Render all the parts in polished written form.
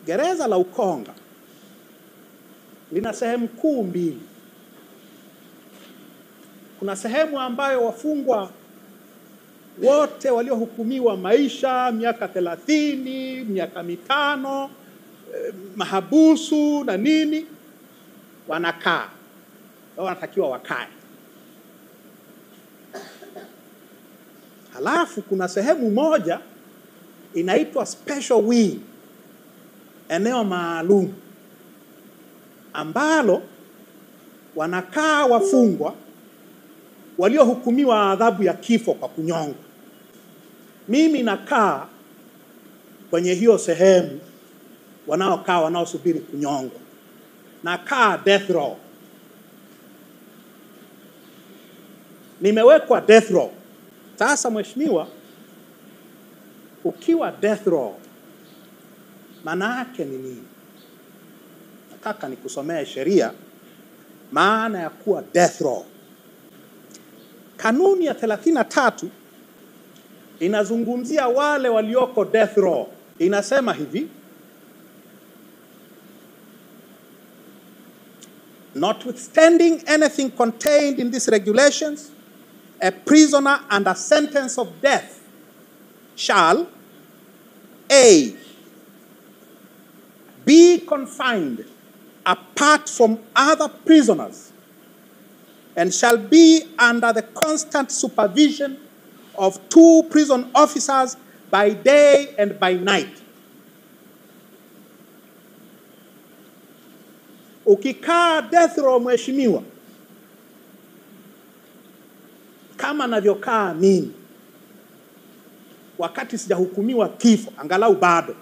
Gereza la Ukonga lina sehemu kuu mbili. Kuna sehemu ambayo wafungwa wote waliohukumiwa maisha, miaka 30, miaka 5, mahabusu na nini, wanakaa. Wanatakiwa wakae. Halafu kuna sehemu moja inaitwa special wing, eneo maalum ambalo wanakaa wafungwa waliohukumiwa adhabu ya kifo kwa kunyongwa. Mimi nakaa kwenye hiyo sehemu wanaokaa wanaosubiri kunyongwa. Nakaa death row. Nimewekwa death row. Sasa mheshimiwa, ukiwa death row maana yake ni nini? Nataka nikusomee sheria maana ya kuwa death row. Kanuni ya 33 inazungumzia wale walioko death row. Inasema hivi: notwithstanding anything contained in these regulations, a prisoner under sentence of death shall A. be confined apart from other prisoners and shall be under the constant supervision of 2 prison officers by day and by night. Ukikaa death row, mheshimiwa, kama navyokaa mimi, wakati sijahukumiwa kifo, angalau bado,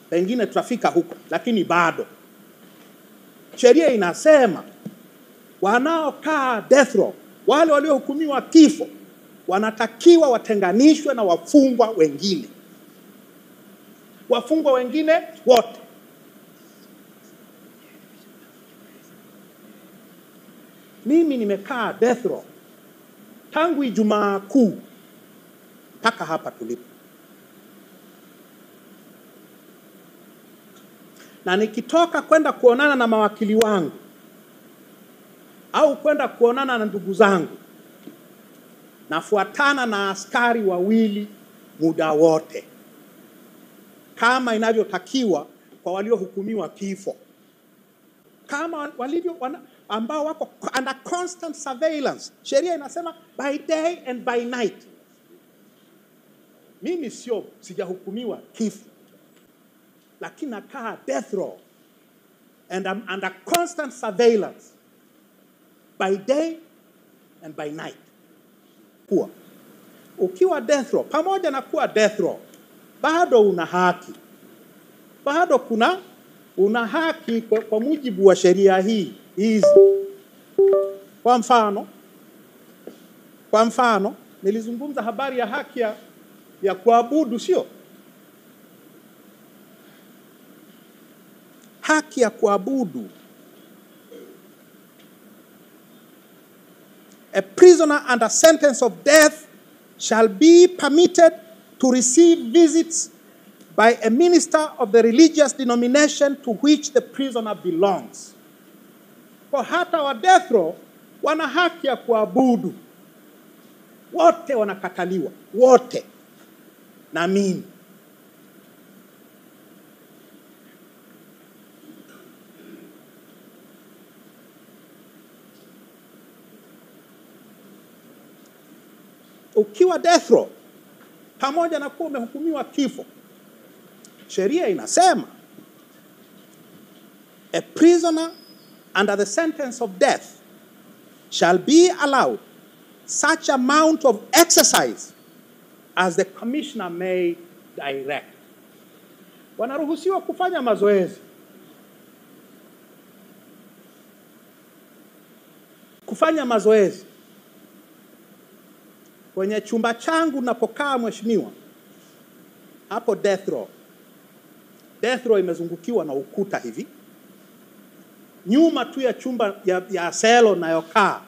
pengine tutafika huko, lakini bado sheria inasema wanaokaa death row, wale waliohukumiwa kifo, wanatakiwa watenganishwe na wafungwa wengine. Wafungwa wengine wote. Mimi nimekaa death row tangu Ijumaa Kuu mpaka hapa tulipo. Na nikitoka kwenda kuonana na mawakili wangu au kwenda kuonana na ndugu zangu, nafuatana na askari wawili muda wote, kama inavyotakiwa kwa waliohukumiwa kifo, kama walivyo ambao wako under constant surveillance. Sheria inasema by day and by night. Mimi sio, sijahukumiwa kifo, lakini nakaa death row and I'm under constant surveillance by day and by night. Kuwa ukiwa death row, pamoja na kuwa death row, bado una haki. Bado kuna una haki kwa mujibu wa sheria hii hizi. Kwa mfano nilizungumza habari ya haki ya kuabudu, sio? Haki ya kuabudu. A prisoner under sentence of death shall be permitted to receive visits by a minister of the religious denomination to which the prisoner belongs. Kwa hata wa death row wana haki ya kuabudu. Wote wanakataliwa, wote. Na mimi ukiwa death row, pamoja na kuwa umehukumiwa kifo, sheria inasema a prisoner under the sentence of death shall be allowed such amount of exercise as the commissioner may direct. Wanaruhusiwa kufanya mazoezi. Kufanya mazoezi. Kwenye chumba changu napokaa, mheshimiwa, hapo death row. Death row imezungukiwa na ukuta hivi. Nyuma tu ya chumba ya selo nayokaa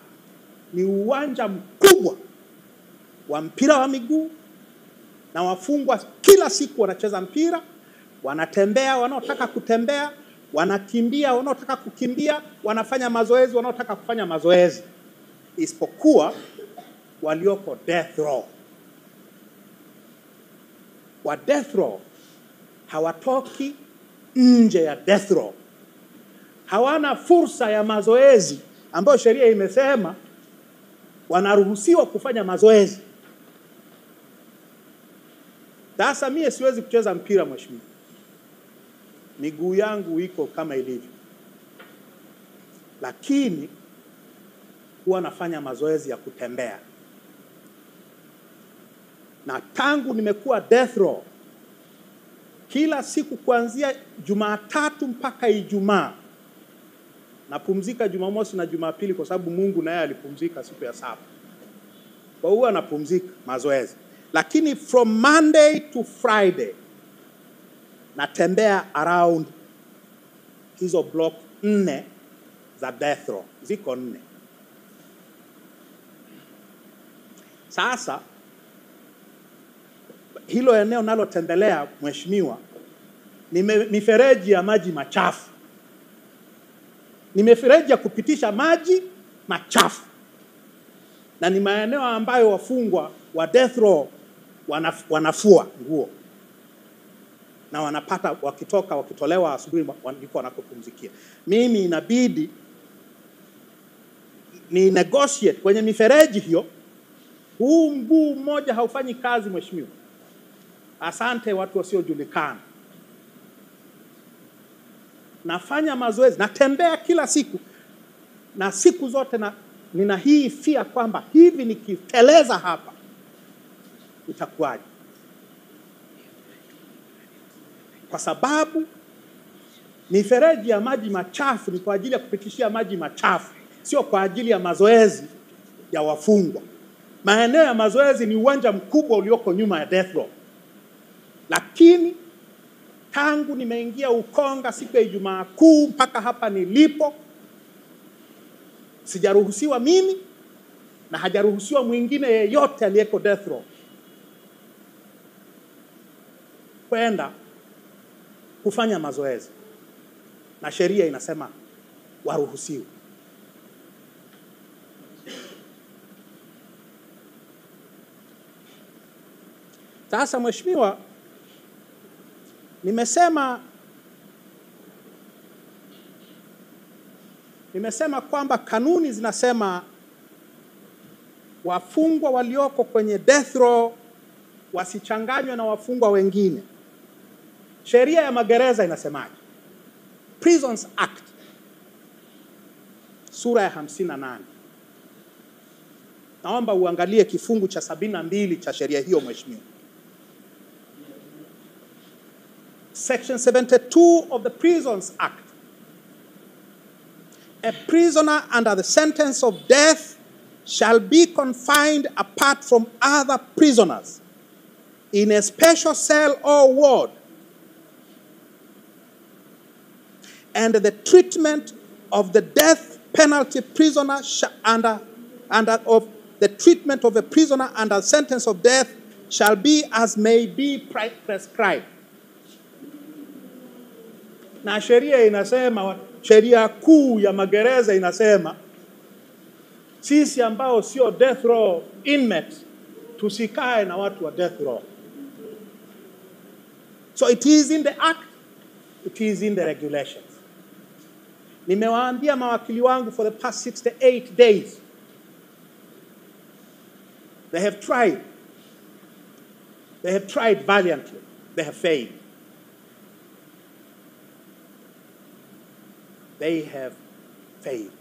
ni uwanja mkubwa wa mpira wa miguu, na wafungwa kila siku wanacheza mpira. Wanatembea wanaotaka kutembea, wanakimbia wanaotaka kukimbia, wanafanya mazoezi wanaotaka kufanya mazoezi, isipokuwa walioko death row. Wa death row hawatoki nje ya death row, hawana fursa ya mazoezi ambayo sheria imesema wanaruhusiwa kufanya mazoezi. Sasa mie siwezi kucheza mpira mheshimiwa, miguu yangu iko kama ilivyo, lakini huwa nafanya mazoezi ya kutembea. Na tangu nimekuwa death row, kila siku kuanzia Jumatatu mpaka Ijumaa, napumzika Jumamosi na Jumapili kwa sababu Mungu naye alipumzika siku ya saba. Kwa hiyo anapumzika mazoezi. Lakini from Monday to Friday natembea around hizo block 4 za death row, ziko 4. Sasa hilo eneo nalotembelea mheshimiwa ni mifereji ya maji machafu. Ni mifereji ya kupitisha maji machafu. Na ni maeneo ambayo wafungwa wa death row wanafua nguo. Na wanapata wakitoka, wakitolewa asubuhi ndipo wanakopumzikia. Mimi inabidi ni negotiate kwenye mifereji hiyo. Huu mguu mmoja haufanyi kazi mheshimiwa. Asante watu wasiojulikana. Nafanya mazoezi, natembea kila siku. Na siku zote nina hii fear kwamba hivi nikiteleza hapa itakuwaje? Kwa sababu mifereji ya maji machafu ni kwa ajili ya kupitishia maji machafu, sio kwa ajili ya mazoezi ya wafungwa. Maeneo ya mazoezi ni uwanja mkubwa ulioko nyuma ya death row. Lakini tangu nimeingia Ukonga siku ya Ijumaa Kuu mpaka hapa nilipo, sijaruhusiwa mimi na hajaruhusiwa mwingine yeyote aliyeko death row kwenda kufanya mazoezi. Na sheria inasema waruhusiwe. Sasa mheshimiwa, nimesema kwamba kanuni zinasema wafungwa walioko kwenye death row wasichanganywe na wafungwa wengine. Sheria ya magereza inasemaje? Prisons Act sura ya 58. Naomba uangalie kifungu cha 72 cha sheria hiyo mheshimiwa. Section 72 of the Prisons Act. A prisoner under the sentence of death shall be confined apart from other prisoners in a special cell or ward, and the treatment of the death penalty prisoner of the treatment of a prisoner under sentence of death shall be as may be prescribed. Na sheria inasema, sheria kuu ya magereza inasema sisi ambao sio death row inmates tusikae na watu wa death row. So it is in the act, it is in the regulations. Nimewaambia mawakili wangu for the past 68 days. They have tried. They have tried valiantly. They have failed. They have failed.